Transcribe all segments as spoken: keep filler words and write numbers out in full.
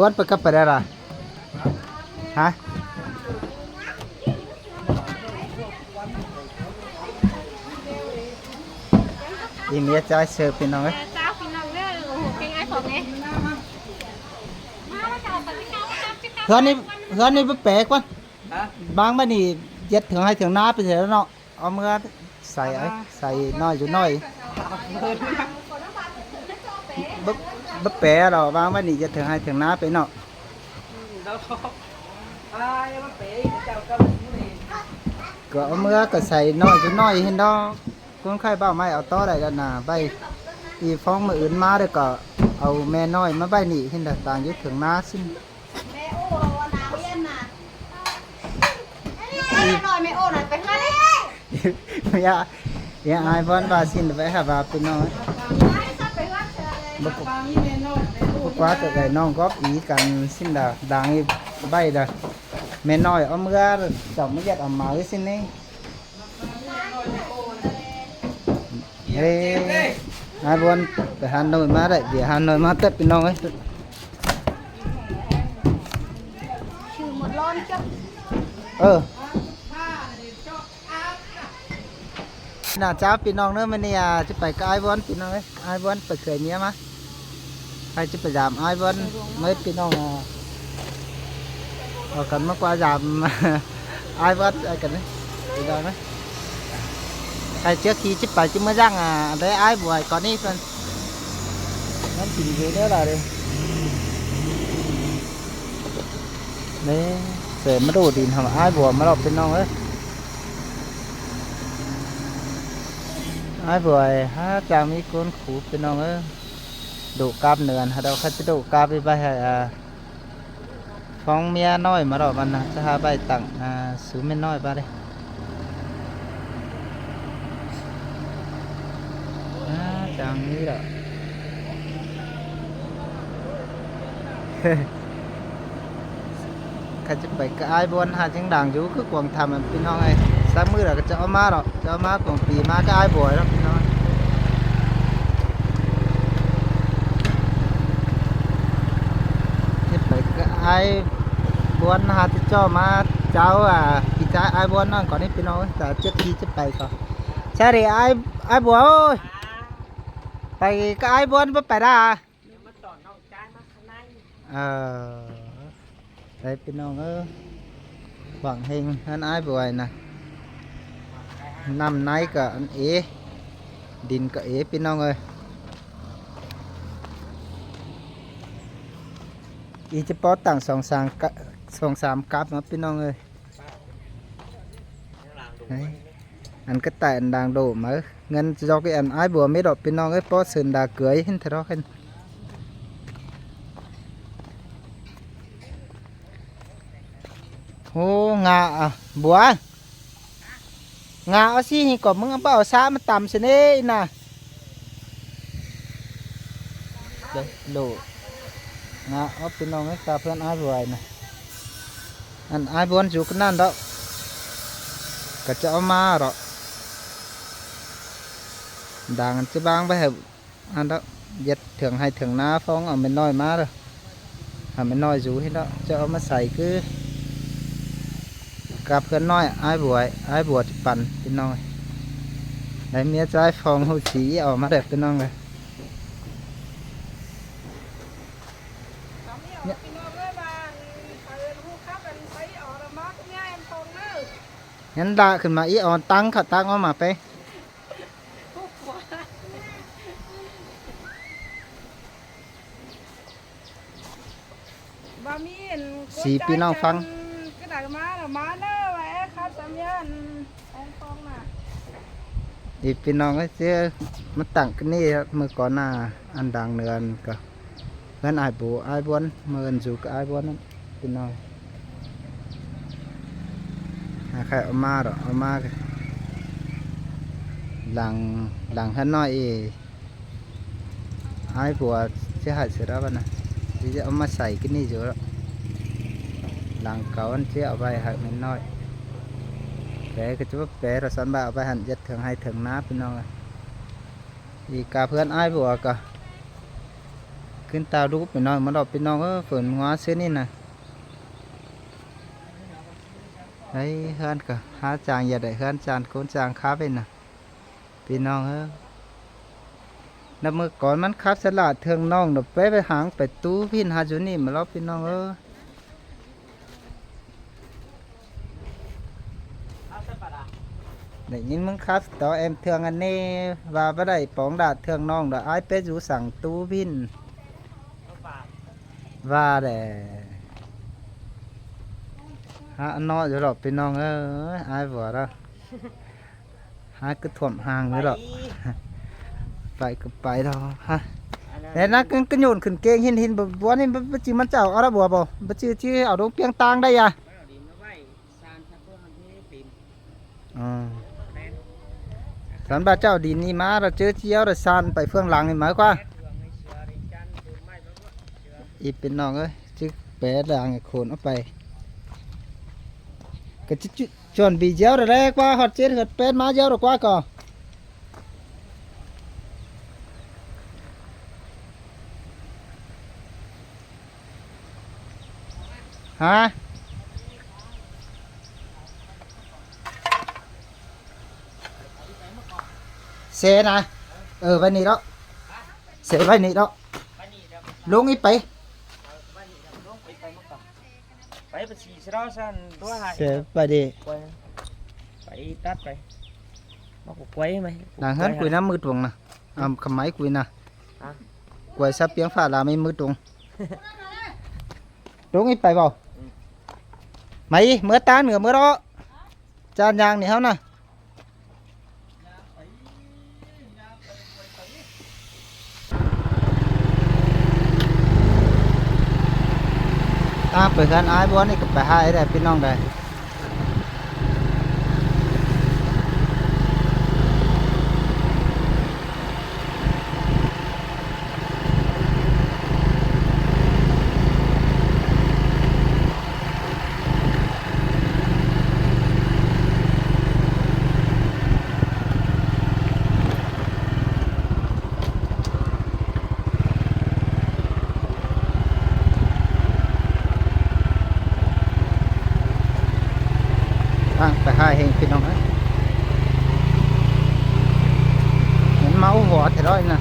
Buwan pa ka pa dara. Ha? Imi a chai se pinong e. Hua ni, hua ni ba pek wan. Bang ba ni jet thang hai thang na pe se no. Om ga sai ai, sai noi ju noi. Ba, ba pe lo, bang ba ni jet thang hai thang na pe no. Ka om ga ka sai noi ju noi hin do. Kun khai ba mai a to dai da na bai. I phong ma un ma de ka au me noi ma bai ni hin da tang ju thang na sin. Ia, ia ai bon ba sin ba ha ba pinong. Ba ku, ba ku a ka kai nong gop i kan sin da dang i bai da. Me noi om ga chom me jet om ma i sin ni. Ê, ai bon, pe Hà Nội ma dai, pe Hà Nội ma tep pinong ơi. Ơ. Na chao pinong nơ, mani a, chi pai ka ai bon pinong ơi, ai bon pe khơi nia ma. Hai chi pe jam ai bon, mai pinong a. Ơ, kan ma kua jam ai bon, ai kan ni. Pinong ơi. Hai chi ki chi pai chi ma jang a, dai ai buai kon ni kan. Nan pin ge ne la de. Ne, se ma du din ham ai buai ma lo pinong ơi. Ai buai ha chang mi kun khu pinong ơi. Du kap nơ an ha dau kha chi du kap i bai ha a. Phong mia noi ma ro ban na, sa ha bai tang, a, su me noi ba de. A, chang ni ro. Ka chi pai ka ai bon ha jing dang ju ka kuang tham an pinong ai. Sa mui ro ka cha ma ro. Cho ma kuang pi ma ka ai buai ro pinong. Chi pai ka ai buai ha chi cho ma chao a ki cha ai buai non kon ni pinong ta chi ki chi pai ko. Sa re ai, ai buai ơi. Pai ka ai buai ba pai da. Ơ. Dai pinong ơ. Bang heng han ai buai na. Nam nai ka an e. Din ka e pinong ơi. I chi po tang song sam ka, song sam kap ma pinong ơi. An ka tai an dang do ma. Ngan jok i an ai buai me do pinong ơi po sun da kơi hin thro hin. Ho nga a buai. Nga o si hi ko mung ba o sa ma tam sene ina. Lo. Nga o pinong e ka phan ai buai na. An ai buai ju knan do. Ka cha o ma ro. Dang chi bang ba he. An do, jet thang hai thang na phong a me noi ma ro. A me noi ju hi do, cho ma sai kư. Kap khan noi, ai buai, ai buai chi pan, pinong. Ai mia chai phong hu chi i o ma de, pinong e. Nhan da khan ma i o tang kha tang o ma pe. Si pinong phang. I pinong e, si ma tang kni mui kon a an dang nơ an ka. Hăn ai bu, ai buôn, mơn zu ka ai buôn, pinong. A khai oma ro, oma. Lang, lang hăn noi i. Ai bu a, chi hai sira bana. Chi oma sai kini zu ro. Lang kawan chi a bai hai men noi. Pe ka chu pe ro san ba a bai hăn jet thang hai thang na pinong. I ka phơn ai bu a ka. ขึ้นตาวดูปีน้อง มาดอกปีน้องเอ้อ เฟินงัวซื่อนี่นะ ไอ้เฮือนก็หาจางอย่าได้เฮือนจานโคนจางคาบเองนะ ปีน้องเอ้อ นับมื้อก่อนมันขับสลาดเทืองน้องเนาะ ไป ไปหางไปตู้พินหาอยู่นี่มาแล้วปีน้องเอ้อ ได้ยินมึงขับต่อแอมเทืองอันนี้ ว่าบ่ได้ปองดาดเทืองน้องเนาะ อ้ายไปอยู่สั่งตู้พิน ว่าแหละ ฮะ เนาะอยู่ดอกปีน้องเอ้ย อ้ายบัวละ หากึดถ่วมห่างอยู่ดอก ไปก็ไปดอกฮะ อันนั้น แล้วนะ กึ่งกึ่งโยนขึ้นเกงหิน หินบ่ บัวนี่บ่ บ่จื้อมันจะเอาอะไรบัวบ่ บ่จื้อ จื้อเอาดงเปียงตางได้ยะ เอาดินมาไว้ซานซะเพื่อให้มันเต็ม อ๋อ แม่น สันบ่าเจ้าดินนี่มา เราเจอเจียว เราซานไปเฟืองหลังนี่หมายความ อีเป็นน้องเอ้ย จึกแปดหลังโขนเอาไป ก็จะจุ ชวนบีเจ้าแรกว่าฮอดเจ็ดเหือดแปดมาเจ้าหรอกว่าก่อ ฮะ เสนะ เออ ไว้นี่เนาะ เสไว้นี่เนาะ ลงอีไป ไป ไปสี่สิบ เสไปดิ ไปตัดไป มากกว่าไกวไหม หนังหันกุยน้ำมือตวงนะ อ่า ขมายกุยนะ ฮะ กวยซะเปียงฝ่าลาไม่มือตรง ตรงอีไปเปล่า อืม ไม่ เมื่อตาเหนือเมื่อรอ จานยางนี่เฮานะ ตางไปเฮือนอ้ายบัวนี่ก็ไปหาไอ้ได้พี่น้องได้ อ่ะ ไปหาเฮงพี่น้องเอ้ย มันเมาหัวแท้ร้อยนะ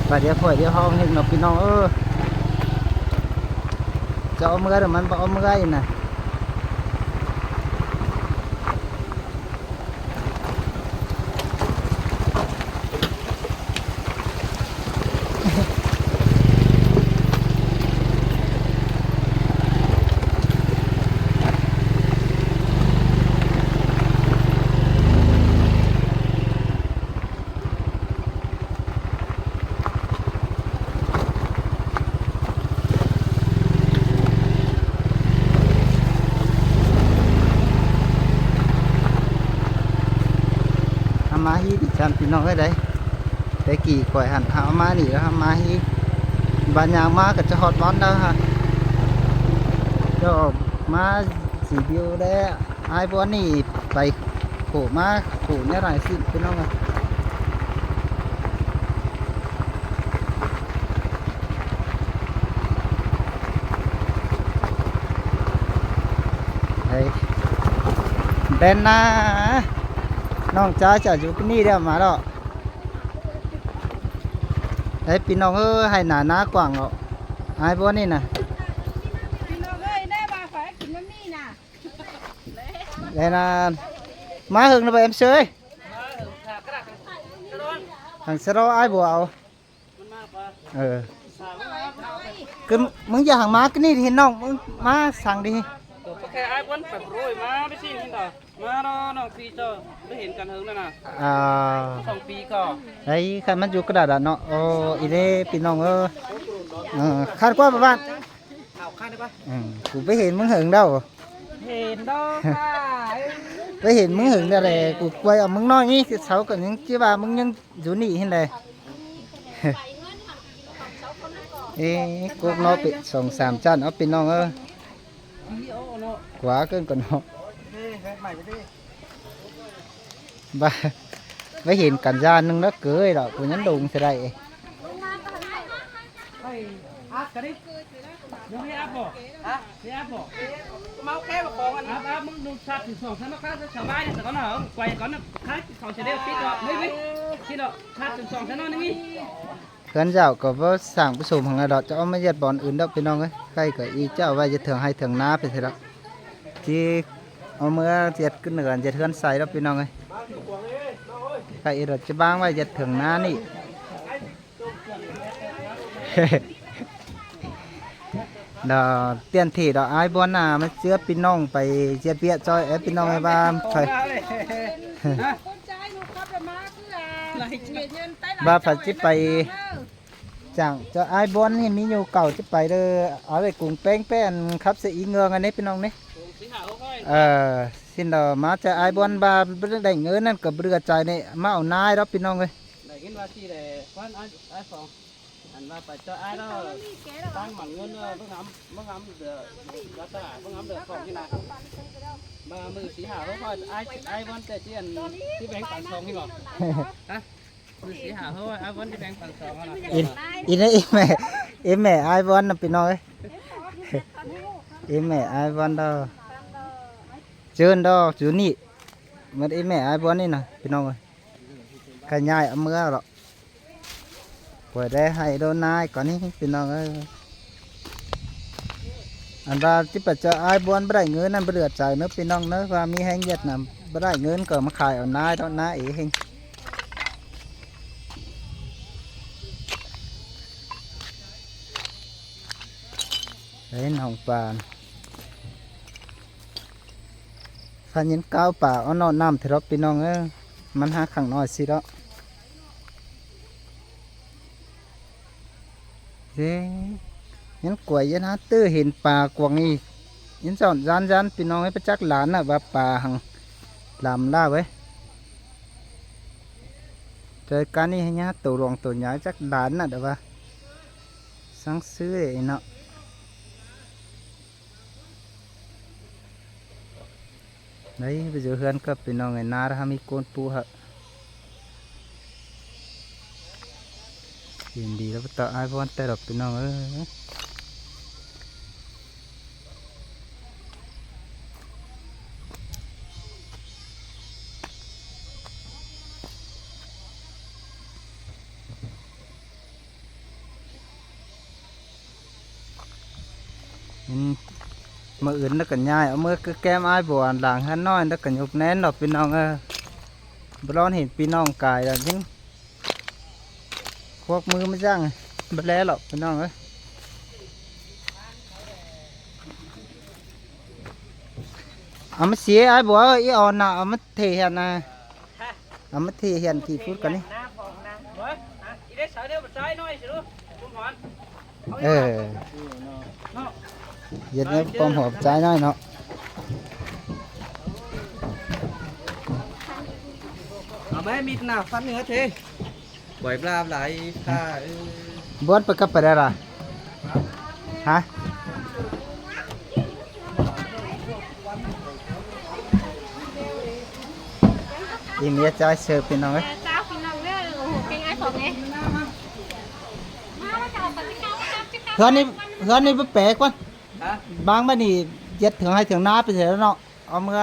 ไปเดี๋ยวพ่อยเดี๋ยวห้องเฮงเนาะพี่น้องเอ้ย จะเอาเมือหรือมันบ่เอาเมืออีกนะ หามาฮี่ดิฉันพี่น้องเอ้ยได้ แต่กี้ข่อยหันหามานี่แล้วหามาฮี่ บ้านยางมาก็จะฮอดบ้านแล้วฮะ ก็มาสีวิวได้ อ้ายบัวนี่ไปโผล่มาโผล่เนี่ยหลายสิบพี่น้องอะ เฮ้ย เด่นนะ น้องจ้าจะอยู่นี่เดี๋ยวมาแล้ว เฮ้ย พี่น้องเอ้ย ให้หนาหน้ากว้างเหรอ อ้ายบัวนี่นะ พี่น้องเอ้ย แน่ว่าขอให้กินมันนี่นะ แน่นอน มาเหิงนะบ่เอ็มเซย หังสะเลาะอ้ายบัวเอา เออ คือมึงอย่าหังมาก็นี่เห็นน้อง มึงมาสั่งดิ ก็แค่อ้ายบัวไปโปรยมาไปสิเห็นดอก มาเนาะน้องพี่เจ้า ได้เห็นกันเหิงแล้วนะ อ่า สองปีก่อน ไอ้คันมันอยู่กระดาษอะเนาะ โอ้ อีเด้พี่น้องเอ้ย เออ คาดกว่าประมาณ เอาข้างได้ปะ อืม กูไปเห็นมึงเหิงแล้ว เห็นดอกค่ะ ไปเห็นมึงหึงเนี่ยแหละ กูกลัวเอามึงน้อยนี่ เสาก็ยังจิว่ามึงยังอยู่นี่เห็นเลย เอ๊ะ กกเนาะ เป๋นสองสามจ้าน เอา พี่น้องเอ้ย กว่าเกินก่อนเนาะ บ่า ไปเห็นกันจ้านหนึ่งแล้วเกยดอก กูยังดงเสียดาย เอ้ย อัพกันดิ ยังไม่อัพบ่ ฮะ ไม่อัพบ่ เมาแค่มาของอัน อัพ อัพ มึงดูชัดถึงสองชั้นนะครับ ชาวบ้านเนี่ย แต่ก่อนเนาะ ไกวก่อนนะ คัดเขาจะได้คิดเนาะ ไม่ ไม่ คิดเนาะ คัดถึงสองชั้นเนาะ นี่ เฮือนเจ้าก็บ่สร้างประสมหังดอก จะเอามาเฮ็ดบ่อนอื่นดอกพี่น้องเอ้ย ใครก็อีเจ้าว่าจะเถิงไฮ่เถิงนาไปเสียดอก ที่เอาเมือเฮ็ดขึ้นเฮือนเฮ็ดเฮือนใส่ดอกพี่น้องเอ้ย ใครอีดอกจะบ้างว่าเฮ็ดเถิงนานี่ ดอกเตี้ยนถี่ดอก อ้ายบอนน่ะ มาเจื้อพี่น้องไปเฮ็ดเวียกจ้อย เอ้ย พี่น้องเอ้ย ว่าไป ว่าผัดสิไป จ้างเจ้าอ้ายบอนนี่มีอยู่เก่าจะไปเด้อ เอาไว้กุงแป้งแป้นครับ เสียอีเงืองอันนี้พี่น้องนี่ เออ สิ้นดอกมาเจ้าอ้ายบอนว่าบ่ได้เงินนั่นก็บ่เหลือใจนี่ มาเอานายดอกพี่น้องเอ้ย ได้ยินว่าสิได้ควันอ้าย อ้ายสอง อันว่าไปเจออ้ายแล้วตั้งหมั่นเงินเด้อ เบิ่งหำ เบิ่งหำเด้อ รักษา เบิ่งหำเด้อของนี่นะ มามื้อสี่ห้าหกร้อย อ้าย อ้ายวันแต่เจียนที่แบ่งปันสองนี่บ่ ฮะ มื้อสี่ห้าหกร้อย อ้ายวันที่แบ่งปันสองอะนะ อิน อินนะ อีแม่ อีแม่อ้ายวันน่ะพี่น้องเอ้ย อีแม่อ้ายวันดอก เจิญดอก อยู่นี่ มันอีแม่อ้ายวันนี่นะพี่น้องเอ้ย ขยายเอาเมือหรอก ปล่อยได้ให้โดนนายก่อนนี่พี่น้องเอ้ย อันว่าที่ปัจจัยอ้ายบอนบ่ได้เงินนั่นบ่เหลือใจเนอะพี่น้องเนอะ ว่ามีแฮงเวียดนามบ่ได้เงินก็มาขายเอานายเนาะ นายเอง เฮ้ย น้องปาน คันยินก้าวป่าเอาเนาะ น้ำเถอะพี่น้องเอ้ย มันหาขังน้อยสิเนาะ เฮ้ย ยินกวยยินหาตื้อเห็นป่ากวางอีก ยินสอนย้านย้านพี่น้องเอ้ย ไปจักหลานน่ะว่าป่าหังลำล่าเว้ย เจอกันนี่ให้ยาตัวหลวงตัวใหญ่จักหลานน่ะเดี๋ยวว่า สังซื้อไอ้เนาะ ไหนไปเจอเฮือนกับพี่น้องไอ้นาถ้ามีโกนปูฮะ ยินดีแล้วต่ออ้ายบอนแต่ดอกพี่น้องเอ้ย อืม มื้ออื่นแล้วก็ย้ายเอาเมือคือแก้มอ้ายบัวหลังหันน้อยแล้วก็ยุบแน่นดอกพี่น้องเอ้ย บ่ร้อนเห็นพี่น้องกายแล้วยิ่งควักมือมาจ้างบ่แลหรอกพี่น้องเอ้ย เอามาเสียอ้ายบัวเอ้ย อีอ่อนน่ะ เอามาเทหันน่ะ เอามาเทหันกี่ฟุตกันนี่ เออ เย็นนี้ป้อมหัวใจน้อยเนาะ เอาไว้มีดหน้าฟันเนื้อเท ปล่อยปลาไหลค่ะ เออ บ้วนไปกับไปได้ล่ะ ฮะ อีเมียจ้อยเสิร์ฟพี่น้องเอ้ย เจ้าพี่น้องเอ้ย โอ้โห เป็นไงของไง เฮือนนี่ เฮือนนี่บ่แปลกวะ ฮะ บางบ้านนี่เย็ดเถิงไฮ่เถิงนาไปเสียแล้วเนาะ เอาเมือ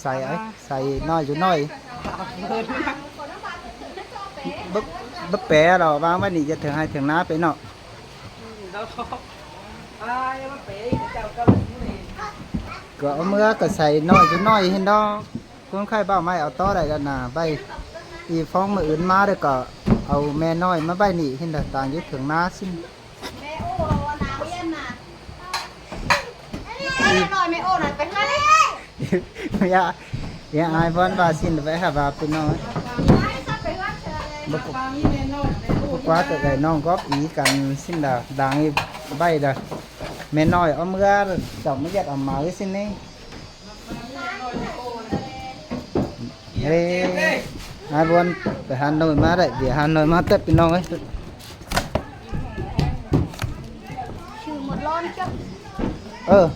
ใส่ไอ้ ใส่น้อยอยู่น้อย บ่ บ่แปลดอก วางไว้นี่จะเถิงไฮ่เถิงนาไปเนาะ ก็เอาเมือก็ใส่น้อยอยู่น้อยเห็นดอก คนไข้เบ้าไม้เอาต่อได้แล้วนะ ใบอีฟ้องมื้ออื่นมาแล้วก็เอาแม่น้อยมาใบนี่เห็นดอก ต่างอยู่เถิงนาสิ้น แม่โอ้ เอาน้ำเย็นน่ะ แม่น้อย แม่โอ้น่ะ ไปหาเลย อย่า อย่าอายบอนว่าสิ้นไปหาว่าพี่น้อง บ่กว่าจะได้น้องก็อีกันสิ้นดา ดังอีใบดา แม่น้อยเอาเมือ เจ้ามาเย็ดเอามาไว้สิ้นนี่ Ê, a buan pe Hà Nội ma đai, bi Hà Nội ma tep pinong ê. Ơ,